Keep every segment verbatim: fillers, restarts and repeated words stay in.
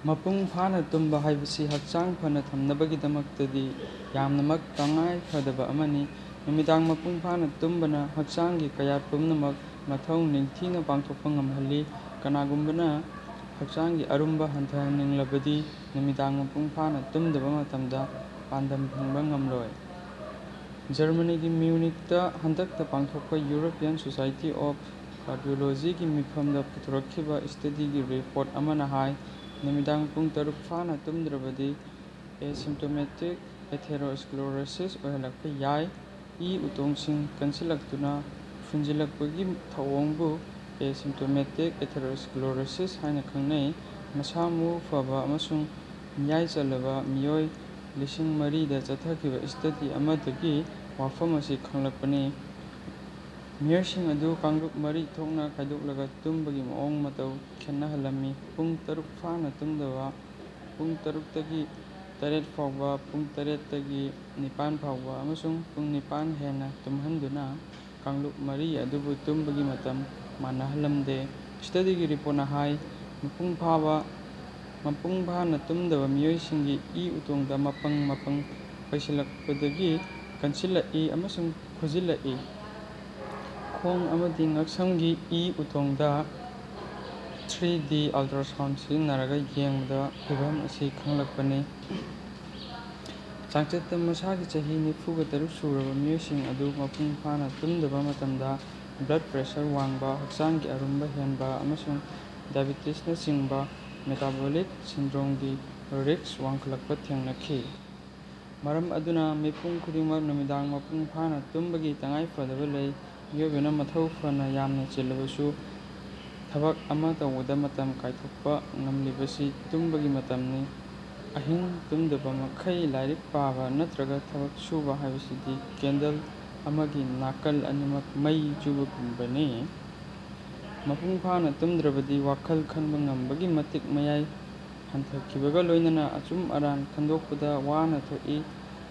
ꯃꯄꯨꯡ ꯐꯥꯅ ꯇꯨꯝꯕ ꯍꯥꯏꯕꯁꯤ ꯍꯛꯆꯥꯡ ꯐꯅ ꯊꯝꯅꯕꯒꯤꯗꯃꯛꯇꯗꯤ ꯌꯥꯝꯅꯃꯛ ꯇꯉꯥꯏ ꯐꯗꯕ ꯑꯃꯅꯤ꯫ ꯅꯨꯃꯤꯗꯥꯡ ꯃꯄꯨꯡ ꯐꯥꯅ ꯇꯨꯝꯕꯅ ꯍꯛꯆꯥꯡꯒꯤ ꯀꯌꯥꯠ ꯄꯨꯝꯅꯃꯛ ꯃꯊꯧ ꯅꯤꯡꯊꯤꯅ ꯄꯥꯡꯊꯣꯛꯄ ꯉꯝꯍꯜꯂꯤ꯫ ꯀꯅꯥꯒꯨꯝꯕꯅ ꯍꯛꯆꯥꯡꯒꯤ ꯑꯔꯨꯝꯕ ꯍꯟꯊꯍꯟꯅꯤꯡꯂꯕꯗꯤ ꯅꯨꯃꯤꯗꯥꯡ ꯃꯄꯨꯡ ꯐꯥꯅ ꯇꯨꯝꯗꯕ ꯃꯇꯝꯗ ꯄꯥꯟꯗꯝ ꯐꯪꯕ ꯉꯝꯂꯣꯏ꯫ ꯖꯔꯃꯅꯤꯒꯤ ꯃ꯭ꯌꯨꯅꯤꯛꯇ ꯍꯟꯗꯛꯇ ꯄꯥꯡꯊꯣꯛꯄ European Society of Cardiologyꯒꯤ ꯃꯤꯐꯝꯗ ꯄꯨꯊꯣꯔꯛꯈꯤꯕ studyꯒꯤ report ꯑꯃꯅ ꯍꯥꯏ, ꯅꯨꯃꯤꯗꯥꯡ ꯄꯨꯡ ꯇꯔꯨꯛ ꯐꯥꯅ ꯇꯨꯝꯗ꯭ꯔꯕꯗꯤ asymptomatic atherosclerosis ꯑꯣꯏꯍꯜꯂꯛꯄ ꯌꯥꯏ꯫ ꯏ ꯎꯇꯣꯡꯁꯤꯡ ꯀꯟꯁꯤꯜꯂꯛꯇꯨꯅ ꯐꯨꯟꯖꯤꯜꯂꯛꯄꯒꯤ ꯊꯧꯑꯣꯡꯕꯨ asymptomatic atherosclerosis ꯍꯥꯏꯅ ꯈꯪꯅꯩ꯫ ꯃꯁꯥ ꯃꯎ ꯐꯕ ꯑꯃꯁꯨꯡ ꯃꯤꯌꯥꯏ ꯆꯜꯂꯕ ꯃꯤꯑꯣꯏ ꯂꯤꯁꯤꯡ ꯃꯔꯤꯗ ꯆꯠꯊꯈꯤꯕ study ꯑꯃꯗꯒꯤ ꯋꯥꯐꯝ ꯑꯁꯤ ꯈꯪꯂꯛꯄꯅꯤ꯫ ꯃꯤꯑꯣꯏꯁꯤꯡ ꯑꯗꯨ ꯀꯥꯡꯂꯨꯞ ꯃꯔꯤ ꯊꯣꯛꯅ ꯈꯥꯏꯗꯣꯛꯂꯒ ꯇꯨꯝꯕꯒꯤ ꯃꯑꯣꯡ ꯃꯇꯧ ꯈꯦꯠꯅꯍꯜꯂꯝꯃꯤ꯫ ꯄꯨꯡ ꯇꯔꯨꯛ ꯐꯥꯅ ꯇꯨꯝꯗꯕ, ꯄꯨꯡ ꯇꯔꯨꯛꯇꯒꯤ ꯇꯔꯦꯠ ꯐꯥꯎꯕ, ꯄꯨꯡ ꯇꯔꯦꯠꯇꯒꯤ ꯅꯤꯄꯥꯟ ꯐꯥꯎꯕ, ꯑꯃꯁꯨꯡ ꯄꯨꯡ ꯅꯤꯄꯥꯟ ꯍꯦꯟꯅ ꯇꯨꯝꯍꯟꯗꯨꯅ ꯀꯥꯡꯂꯨꯞ ꯃꯔꯤ ꯑꯗꯨꯕꯨ ꯇꯨꯝꯕꯒꯤ ꯃꯇꯝ ꯃꯥꯟꯅꯍꯜꯂꯝꯗꯦ꯫ Studyꯒꯤ reportꯅ ꯍꯥꯏ, ꯃꯄꯨꯡ ꯐꯥꯕ, ꯃꯄꯨꯡ ꯐꯥꯅ ꯇꯨꯝꯗꯕ ꯃꯤꯑꯣꯏꯁꯤꯡꯒꯤ ꯏ ꯎꯇꯣꯡꯗ ꯃꯄꯪ ꯃꯄꯪ ꯄꯩꯁꯤꯜꯂꯛꯄꯗꯒꯤ ꯀꯟꯁꯤꯜꯂꯛꯏ ꯑꯃꯁꯨꯡ ꯈꯨꯖꯤꯜꯂꯛꯏ꯫ ꯈꯣꯡ ꯑꯃꯗꯤ ꯉꯛꯁꯝꯒꯤ ꯏ ꯎꯇꯣꯡꯗ three D ultrasound ꯁꯤꯖꯤꯟꯅꯔꯒ ꯌꯦꯡꯕꯗ ꯐꯤꯚꯝ ꯑꯁꯤ ꯈꯪꯂꯛꯄꯅꯤ꯫ ꯆꯥꯡꯆꯠꯇ ꯃꯁꯥꯒꯤ ꯆꯍꯤ ꯅꯤꯐꯨꯒ ꯇꯔꯨꯛ ꯁꯨꯔꯕ ꯃꯤꯑꯣꯏꯁꯤꯡ ꯑꯗꯨ ꯃꯄꯨꯡ ꯐꯥꯅ ꯇꯨꯝꯗꯕ ꯃꯇꯝꯗ blood pressure ꯋꯥꯡꯕ, ꯍꯛꯆꯥꯡꯒꯤ ꯑꯔꯨꯝꯕ ꯍꯦꯟꯕ ꯑꯃꯁꯨꯡ diabetesꯅꯆꯤꯡꯕ metabolic syndromeꯒꯤ risk ꯋꯥꯡꯈꯠꯂꯛꯄ ꯊꯦꯡꯅꯈꯤ꯫ ꯃꯔꯝ ꯑꯗꯨꯅ ꯃꯤꯄꯨꯝ ꯈꯨꯗꯤꯡꯃꯛ ꯅꯨꯃꯤꯗꯥꯡ ꯃꯄꯨꯡ ꯐꯥꯅ ꯇꯨꯝꯕꯒꯤ ꯇꯉꯥꯏ ꯐꯗꯕ ꯂꯩ꯫ ꯃꯤꯑꯣꯏꯕꯅ ꯃꯊꯧ ꯐꯅ ꯌꯥꯝꯅ ꯆꯤꯜꯂꯕꯁꯨ, ꯊꯕꯛ ꯑꯃ ꯇꯧꯕꯗ ꯃꯇꯝ ꯀꯥꯏꯊꯣꯛꯄ ꯉꯝꯂꯤꯕꯁꯤ ꯇꯨꯝꯕꯒꯤ ꯃꯇꯝꯅꯤ꯫ ꯑꯍꯤꯡ ꯇꯨꯝꯗꯕ ꯃꯈꯩ ꯂꯥꯏꯔꯤꯛ ꯄꯥꯕ ꯅꯠꯇ꯭ꯔꯒ ꯊꯕꯛ ꯁꯨꯕ ꯍꯥꯏꯕꯁꯤꯗꯤ candle ꯑꯃꯒꯤ ꯅꯥꯀꯜ ꯑꯅꯤꯃꯛ ꯃꯩ ꯆꯨꯕꯒꯨꯝꯕꯅꯤ꯫ ꯃꯄꯨꯡ ꯐꯥꯅ ꯇꯨꯝꯗ꯭ꯔꯕꯗꯤ ꯋꯥꯈꯜ ꯈꯟꯕ ꯉꯝꯕꯒꯤ ꯃꯇꯤꯛ ꯃꯌꯥꯏ ꯍꯟꯊꯈꯤꯕꯒ ꯂꯣꯏꯅꯅ ꯑꯆꯨꯝ ꯑꯔꯥꯟ ꯈꯟꯗꯣꯛꯄꯗ ꯋꯥꯅ ꯊꯣꯛꯏ꯫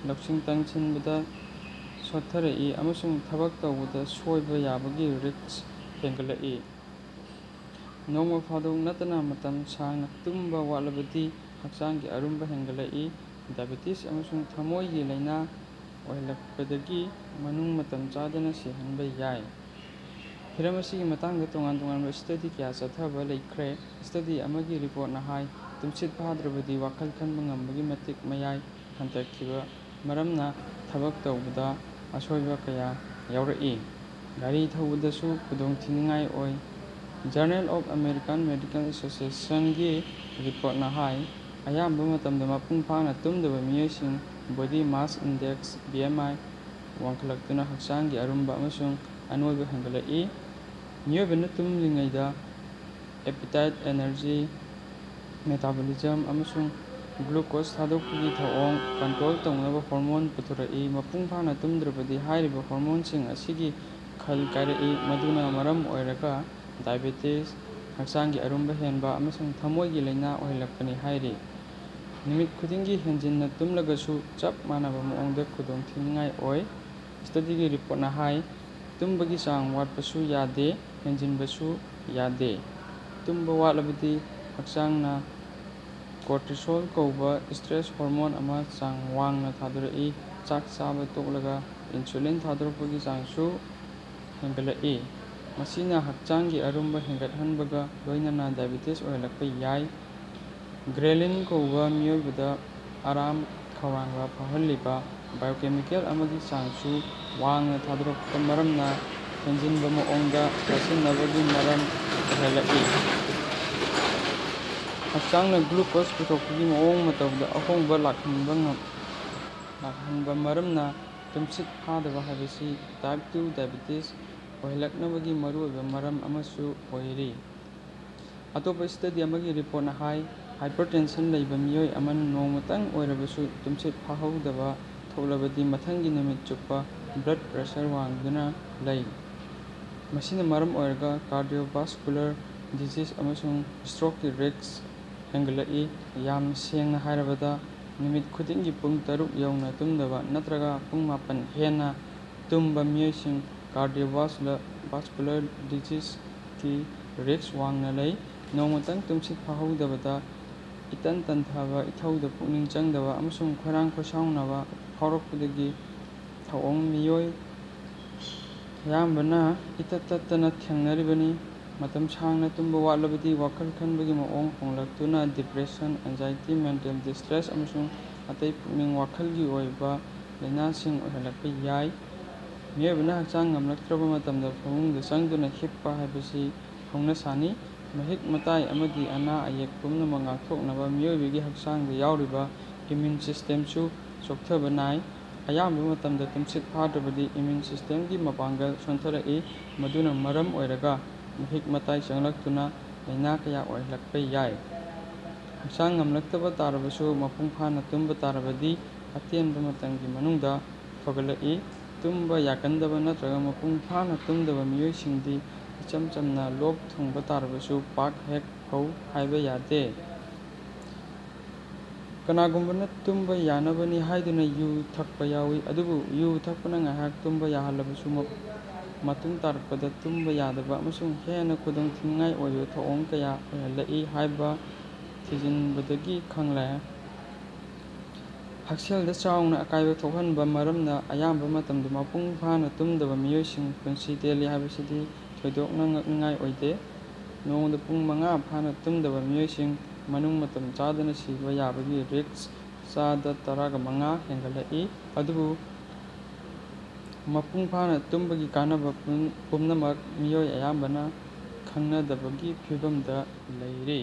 ꯂꯧꯁꯤꯡ ꯇꯥꯟꯁꯤꯟꯕꯗ ꯁꯣꯠꯊꯔꯛꯏ ꯑꯃꯁꯨꯡ ꯊꯕꯛ ꯇꯧꯕꯗ ꯁꯣꯏꯕ ꯌꯥꯕꯒꯤ risk ꯍꯦꯟꯒꯠꯂꯛꯏ꯫ ꯅꯣꯡꯃ ꯐꯥꯗꯣꯛ ꯅꯠꯇꯅ ꯃꯇꯝ ꯁꯥꯡꯅ ꯇꯨꯝꯕ ꯋꯥꯠꯂꯕꯗꯤ ꯍꯛꯆꯥꯡꯒꯤ ꯑꯔꯨꯝꯕ ꯍꯦꯟꯒꯠꯂꯛꯏ꯫ ꯗꯥꯏꯕꯦꯇꯤꯁ ꯑꯃꯁꯨꯡ ꯊꯃꯣꯏꯒꯤ ꯂꯥꯏꯅꯥ ꯑꯣꯏꯍꯜꯂꯛꯄꯗꯒꯤ ꯃꯅꯨꯡ ꯃꯇꯝ ꯆꯥꯗꯅ ꯁꯤꯍꯟꯕ ꯌꯥꯏ꯫ ꯍꯤꯔꯝ ꯑꯁꯤꯒꯤ ꯃꯇꯥꯡꯗ ꯇꯣꯉꯥꯟ ꯇꯣꯉꯥꯟꯕ ꯁ꯭ꯇꯗꯤ ꯀꯌꯥ ꯆꯠꯊꯕ ꯂꯩꯈ꯭ꯔꯦ꯫ ꯁ꯭ꯇꯗꯤ ꯑꯃꯒꯤ ꯔꯤꯄꯣꯔꯠꯅ ꯍꯥꯏ, ꯇꯨꯝꯁꯤꯠ ꯐꯥꯗ꯭ꯔꯕꯗꯤ ꯋꯥꯈꯜ ꯈꯟꯕ ꯉꯝꯕꯒꯤ ꯃꯇꯤꯛ ꯃꯌꯥꯏ ꯍꯟꯊꯈꯤꯕ ꯃꯔꯝꯅ ꯊꯕꯛ ꯇꯧꯕꯗ ꯑꯁꯣꯏꯕ ꯀꯌꯥ ꯌꯥꯎꯔꯛꯏ꯫ ꯒꯥꯔꯤ ꯊꯧꯕꯗꯁꯨ ꯈꯨꯗꯣꯡꯊꯤꯅꯤꯡꯉꯥꯏ ꯑꯣꯏ꯫ Journal of American Medical Associationꯒꯤ ꯔꯤꯄꯣꯔꯠꯅ ꯍꯥꯏ, ꯑꯌꯥꯝꯕ ꯃꯇꯝꯗ ꯃꯄꯨꯡ ꯐꯥꯅ ꯇꯨꯝꯗꯕ ꯃꯤꯑꯣꯏꯁꯤꯡ body mass index, B M I, ꯋꯥꯡꯈꯠꯂꯛꯇꯨꯅ ꯍꯛꯆꯥꯡꯒꯤ ꯑꯔꯨꯝꯕ ꯑꯃꯁꯨꯡ ꯑꯅꯣꯏꯕ ꯍꯦꯟꯒꯠꯂꯛꯏ꯫ ꯃꯤꯑꯣꯏꯕꯅ ꯇꯨꯝꯂꯤꯉꯩꯗ appetite, energy, metabolism ꯑꯃꯁꯨꯡ glucose ꯊꯥꯗꯣꯛꯄꯒꯤ ꯊꯧꯑꯣꯡ control ꯇꯧꯅꯕ hormone ꯄꯨꯊꯣꯔꯛꯏ꯫ ꯃꯄꯨꯡ ꯐꯥꯅ ꯇꯨꯝꯗ꯭ꯔꯕꯗꯤ ꯍꯥꯏꯔꯤꯕ hormoneꯁꯤꯡ ꯑꯁꯤꯒꯤ ꯈꯜ ꯀꯥꯏꯔꯛꯏ, ꯃꯗꯨꯅ ꯃꯔꯝ ꯑꯣꯏꯔꯒ diabetes, ꯍꯛꯆꯥꯡꯒꯤ ꯑꯔꯨꯝꯕ ꯍꯦꯟꯕ ꯑꯃꯁꯨꯡ ꯊꯃꯣꯏꯒꯤ ꯂꯥꯏꯅꯥ ꯑꯣꯏꯍꯜꯂꯛꯄꯅꯤ ꯍꯥꯏꯔꯤ꯫ ꯅꯨꯃꯤꯠ ꯈꯨꯗꯤꯡꯒꯤ ꯍꯦꯟꯖꯤꯟꯅ ꯇꯨꯝꯂꯒꯁꯨ ꯆꯞ ꯃꯥꯟꯅꯕ ꯃꯑꯣꯡꯗ ꯈꯨꯗꯣꯡꯊꯤꯅꯤꯡꯉꯥꯏ ꯑꯣꯏ꯫ Studyꯒꯤ ꯔꯤꯄꯣꯔꯠꯅ ꯍꯥꯏ, ꯇꯨꯝꯕꯒꯤ ꯆꯥꯡ ꯋꯥꯠꯄꯁꯨ ꯌꯥꯗꯦ, ꯍꯦꯟꯖꯤꯟꯕꯁꯨ ꯌꯥꯗꯦ꯫ ꯇꯨꯝꯕ ꯋꯥꯠꯂꯕꯗꯤ ꯍꯛꯆꯥꯡꯅ cortisol ꯀꯧꯕ stress hormone ꯑꯃ ꯆꯥꯡ ꯋꯥꯡꯅ ꯊꯥꯗꯣꯔꯛꯏ꯫ ꯆꯥꯛ ꯆꯥꯕ ꯇꯣꯛꯂꯒ insulin ꯊꯥꯗꯣꯔꯛꯄꯒꯤ ꯆꯥꯡꯁꯨ ꯍꯦꯟꯒꯠꯂꯛꯏ꯫ ꯃꯁꯤꯅ ꯍꯛꯆꯥꯡꯒꯤ ꯑꯔꯨꯝꯕ ꯍꯦꯟꯒꯠꯍꯟꯕꯒ ꯂꯣꯏꯅꯅ diabetes ꯑꯣꯏꯍꯜꯂꯛꯄ ꯌꯥꯏ꯫ Ghrelin ꯀꯧꯕ ꯃꯤꯑꯣꯏꯕꯗ ꯑꯔꯥꯝ ꯈꯧꯔꯥꯡꯕ ꯐꯥꯎꯍꯜꯂꯤꯕ biochemical ꯑꯃꯒꯤ ꯆꯥꯡꯁꯨ ꯋꯥꯡꯅ ꯊꯥꯗꯣꯔꯛꯄ ꯃꯔꯝꯅ ꯍꯦꯟꯖꯤꯟꯕ ꯃꯑꯣꯡꯗ ꯆꯥꯁꯤꯟꯅꯕꯒꯤ ꯃꯔꯝ ꯑꯣꯏꯍꯜꯂꯛꯏ꯫ ꯍꯛꯆꯥꯡꯅ glucose ꯄꯨꯊꯣꯛꯄꯒꯤ ꯃꯑꯣꯡ ꯃꯇꯧꯗ ꯑꯍꯣꯡꯕ ꯂꯥꯛꯍꯟꯕ ꯉꯝ-, ꯂꯥꯛꯍꯟꯕ ꯃꯔꯝꯅ ꯇꯨꯝꯁꯤꯠ ꯐꯥꯗꯕ ꯍꯥꯏꯕꯁꯤ type two diabetes ꯑꯣꯏꯍꯜꯂꯛꯅꯕꯒꯤ ꯃꯔꯨꯑꯣꯏꯕ ꯃꯔꯝ ꯑꯃꯁꯨ ꯑꯣꯏꯔꯤ꯫ ꯑꯇꯣꯞꯄ study ꯑꯃꯒꯤ ꯔꯤꯄꯣꯔꯠꯅ ꯍꯥꯏ, hypertension ꯂꯩꯕ ꯃꯤꯑꯣꯏ ꯑꯃꯅ ꯅꯣꯡꯃꯇꯪ ꯑꯣꯏꯔꯕꯁꯨ ꯇꯨꯝꯁꯤꯠ ꯐꯥꯍꯧꯗꯕ ꯊꯣꯛꯂꯕꯗꯤ ꯃꯊꯪꯒꯤ ꯅꯨꯃꯤꯠ ꯆꯨꯞꯄ blood pressure ꯋꯥꯡꯗꯨꯅ ꯂꯩ꯫ ꯃꯁꯤꯅ ꯃꯔꯝ ꯑꯣꯏꯔꯒ cardiovascular disease ꯑꯃꯁꯨꯡ strokeꯀꯤ risk ꯍꯦꯟꯒꯠꯂꯛꯏ꯫ ꯌꯥꯝ ꯁꯦꯡꯅ ꯍꯥꯏꯔꯕꯗ, ꯅꯨꯃꯤꯠ ꯈꯨꯗꯤꯡꯒꯤ ꯄꯨꯡ ꯇꯔꯨꯛ ꯌꯧꯅ ꯇꯨꯝꯗꯕ ꯅꯠꯇ꯭ꯔꯒ ꯄꯨꯡ ꯃꯥꯄꯟ ꯍꯦꯟꯅ ꯇꯨꯝꯕ ꯃꯤꯑꯣꯏꯁꯤꯡ cardiovascular diseaseꯀꯤ risk ꯋꯥꯡꯅ ꯂꯩ꯫ ꯅꯣꯡꯃꯇꯪ ꯇꯨꯝꯁꯤꯠ ꯐꯥꯍꯧꯗꯕꯗ ꯏꯇꯟ ꯇꯟꯊꯕ, ꯏꯊꯧꯗ ꯄꯨꯛꯅꯤꯡ ꯆꯪꯗꯕ ꯑꯃꯁꯨꯡ ꯈꯣꯏꯔꯥꯡ ꯈꯣꯏꯁꯥꯎꯅꯕ ꯐꯥꯎꯔꯛꯄꯗꯒꯤ ꯊꯧꯑꯣꯡ ꯃꯤꯑꯣꯏ ꯑꯌꯥꯝꯕꯅ ꯏꯇꯠ ꯇꯠꯇꯅ ꯊꯦꯡꯅꯔꯤꯕꯅꯤ꯫ ꯃꯇꯝ ꯁꯥꯡꯅ ꯇꯨꯝꯕ ꯋꯥꯠꯂꯕꯗꯤ ꯋꯥꯈꯜ ꯈꯟꯕꯒꯤ ꯃꯑꯣꯡ ꯍꯣꯡꯂꯛꯇꯨꯅ depression, anxiety, mental distress ꯑꯃꯁꯨꯡ ꯑꯇꯩ ꯄꯨꯛꯅꯤꯡ ꯋꯥꯈꯜꯒꯤ ꯑꯣꯏꯕ ꯂꯥꯏꯅꯥꯁꯤꯡ ꯑꯣꯏꯍꯜꯂꯛꯄ ꯌꯥꯏ꯫ ꯃꯤꯑꯣꯏꯕꯅ ꯍꯛꯆꯥꯡ ꯉꯝꯂꯛꯇ꯭ꯔꯕ ꯃꯇꯝꯗ ꯐꯃꯨꯡꯗ ꯆꯪꯗꯨꯅ ꯍꯤꯞꯄ ꯍꯥꯏꯕꯁꯤ ꯍꯧꯅꯁꯥꯅꯤ꯫ ꯃꯍꯤꯛ ꯃꯇꯥꯏ ꯑꯃꯗꯤ ꯑꯅꯥ ꯑꯌꯦꯛ ꯄꯨꯝꯅꯃꯛ ꯉꯥꯛꯊꯣꯛꯅꯕ ꯃꯤꯑꯣꯏꯕꯒꯤ ꯍꯛꯆꯥꯡꯗ ꯌꯥꯎꯔꯤꯕ immune systemꯁꯨ ꯆꯣꯛꯊꯕ ꯅꯥꯏ꯫ ꯑꯌꯥꯝꯕ ꯃꯇꯝꯗ ꯇꯨꯝꯁꯤꯠ ꯐꯥꯗ꯭ꯔꯕꯗꯤ immune systemꯒꯤ ꯃꯄꯥꯡꯒꯜ ꯁꯣꯟꯊꯔꯛꯏ, ꯃꯗꯨꯅ ꯃꯔꯝ ꯑꯣꯏꯔꯒ ꯃꯍꯤꯛ ꯃꯇꯥꯏ ꯆꯪꯂꯛꯇꯨꯅ ꯂꯥꯏꯅꯥ ꯀꯌꯥ ꯑꯣꯏꯍꯜꯂꯛꯄ ꯌꯥꯏ꯫ ꯍꯛꯆꯥꯡ ꯉꯝꯂꯛꯇꯕ ꯇꯥꯔꯕꯁꯨ, ꯃꯄꯨꯡ ꯐꯥꯅ ꯇꯨꯝꯕ ꯇꯥꯔꯕꯗꯤ ꯑꯇꯦꯟꯕ ꯃꯇꯝꯒꯤ ꯃꯅꯨꯡꯗ ꯐꯒꯠꯂꯛꯏ꯫ ꯇꯨꯝꯕ ꯌꯥꯒꯟꯗꯕ ꯅꯠꯇ꯭ꯔꯒ ꯃꯄꯨꯡ ꯐꯥꯅ ꯇꯨꯝꯗꯕ ꯃꯤꯑꯣꯏꯁꯤꯡꯗꯤ ꯏꯆꯝ ꯆꯝꯅ ꯂꯣꯛ ꯊꯨꯡꯕ ꯇꯥꯔꯕꯁꯨ ꯄꯥꯛ ꯍꯦꯛ ꯐꯧ ꯍꯥꯏꯕ ꯌꯥꯗꯦ꯫ ꯀꯅꯥꯒꯨꯝꯕꯅ ꯇꯨꯝꯕ ꯌꯥꯅꯕꯅꯤ ꯍꯥꯏꯗꯨꯅ ꯌꯨ ꯊꯛꯄ ꯌꯥꯎꯏ, ꯑꯗꯨꯕꯨ ꯌꯨ ꯊꯛꯄꯅ ꯉꯥꯏꯍꯥꯛ ꯇꯨꯝꯕ ꯌꯥꯍꯜꯂꯕꯁꯨ, ꯃ-, ꯃꯇꯨꯡ ꯇꯥꯔꯛꯄꯗ ꯇꯨꯝꯕ ꯌꯥꯗꯕ ꯑꯃꯁꯨꯡ ꯍꯦꯟꯅ ꯈꯨꯗꯣꯡꯊꯤꯅꯤꯡꯉꯥꯏ ꯑꯣꯏꯕ ꯊꯧꯑꯣꯡ ꯀꯌꯥ ꯑꯣꯏꯍꯜꯂꯛꯏ ꯍꯥꯏꯕ ꯊꯤꯖꯤꯟꯕꯗꯒꯤ ꯈꯪꯂꯦ꯫ ꯍꯛꯁꯦꯜꯗ ꯆꯥꯎꯅ ꯑꯀꯥꯏꯕ ꯊꯣꯛꯍꯟꯕ ꯃꯔꯝꯅ ꯑꯌꯥꯝꯕ ꯃꯇꯝꯗ ꯃꯄꯨꯡ ꯐꯥꯅ ꯇꯨꯝꯗꯕ ꯃꯤꯑꯣꯏꯁꯤꯡ ꯄꯨꯟꯁꯤ ꯇꯦꯜꯂꯤ ꯍꯥꯏꯕꯁꯤꯗꯤ ꯊꯣꯏꯗꯣꯛꯅ ꯉꯛꯅꯤꯡꯉꯥꯏ ꯑꯣꯏꯗꯦ꯫ ꯅꯣꯡꯃꯗ ꯄꯨꯡ ꯃꯉꯥ ꯐꯥꯅ ꯇꯨꯝꯗꯕ ꯃꯤꯑꯣꯏꯁꯤꯡ ꯃꯅꯨꯡ ꯃꯇꯝ ꯆꯥꯗꯅ ꯁꯤꯕ ꯌꯥꯕꯒꯤ risk ꯆꯥꯗ ꯇꯔꯥꯒ ꯃꯉꯥ ꯍꯦꯟꯒꯠꯂꯛꯏ꯫ ꯑꯗꯨꯕꯨ ꯃꯄꯨꯡ ꯐꯥꯅ ꯇꯨꯝꯕꯒꯤ ꯀꯥꯟꯅꯕ ꯄꯨꯝ-, ꯄꯨꯝꯅꯃꯛ ꯃꯤꯑꯣꯏ ꯑꯌꯥꯝꯕꯅ ꯈꯪꯅꯗꯕꯒꯤ ꯐꯤꯕꯝꯗ ꯂꯩꯔꯤ꯫